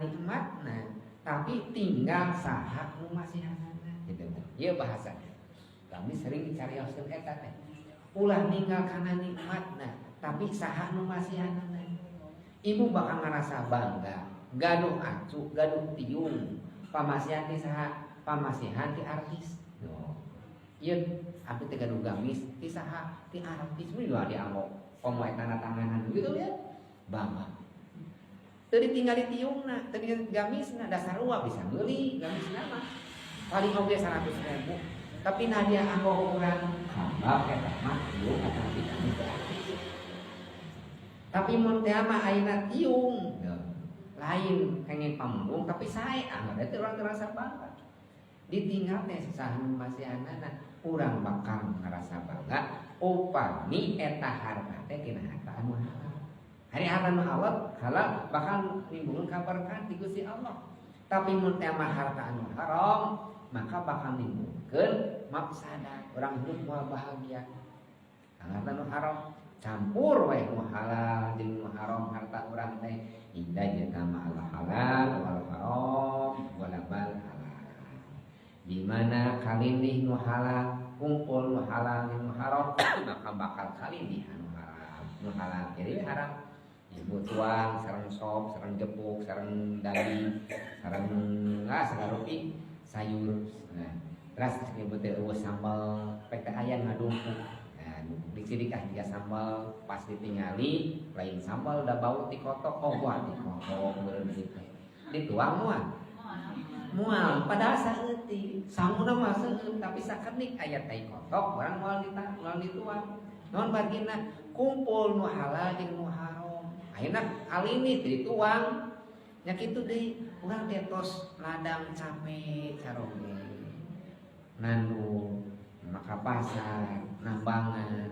nikmatna, tapi tinggal saha nu masihanana gitu. Ieu bahasanya. Kami sering dicarioskeun eta teh. Ulah ninggal kana nikmatna, tapi saha nu masihanana. Ibu bakal ngerasa bangga, gaduh acu, gaduh tiung, pamasihan ti saha? Pamasihan ti artis. No. Ieu abdi teh gaduh gamis ti saha? Ti artis. Mun dianggo komo tanda tanganan gitu ya. Bangga. Teu ditinggali tiungna, teu ditinggali gamisna, dasar sarua bisa meuli gamisna mah. Paling oge 100 ribu. Tapi nah dia anggo urang hamba eta mah tiung atau ti gamis teh artis. Tapi mun teh mah ayeuna tiung, lain kenging pamunggung tapi sae anggo teh urang terasa bangga. Ditinggal teh saha nu masihanana, urang bakal ngerasa bangga upami eta harta teh tina harta anu halal. Hari harta nu halal, halal bakal nimbulkeun kaberkahan ti Gusti Allah. Tapi mun teh mah harta anu haram, maka bakal nimbulkeun mafsadat. Urang hidup moal bahagia. Harta nu haram campur we nu halal jeung nu haram harta urang teh inda jatama al halal wal haram walabal halal. Di mana kalindih nu halal kumpul nu halal jeung nu haram, maka bakal kalindih anu haram. Nu halal jadi haram. Ibu tuang sareng sop, sareng jepuk, sareng daging, sareng sagala rupi sayur. Nah, terus ibu teh eueuh sambal, pek teh aya ngadungkuk. Nah, disidik ah jiga sambal, pas ditingali lain sambal, da bau ti kotok, oh wah ti kotok meureun ieu teh. Dituang moal? Moal, padahal saeutik. Sanguna mah seueur, tapi sakedik aya tai kotok, urang moal moal dituang. Naon margina? Kumpul nu halal jeung nu haram. Ayeuna kali ini dituang. Nya kitu deui, urang teh tos ladang capek caroge. Nandur, maka pasar, nambangan.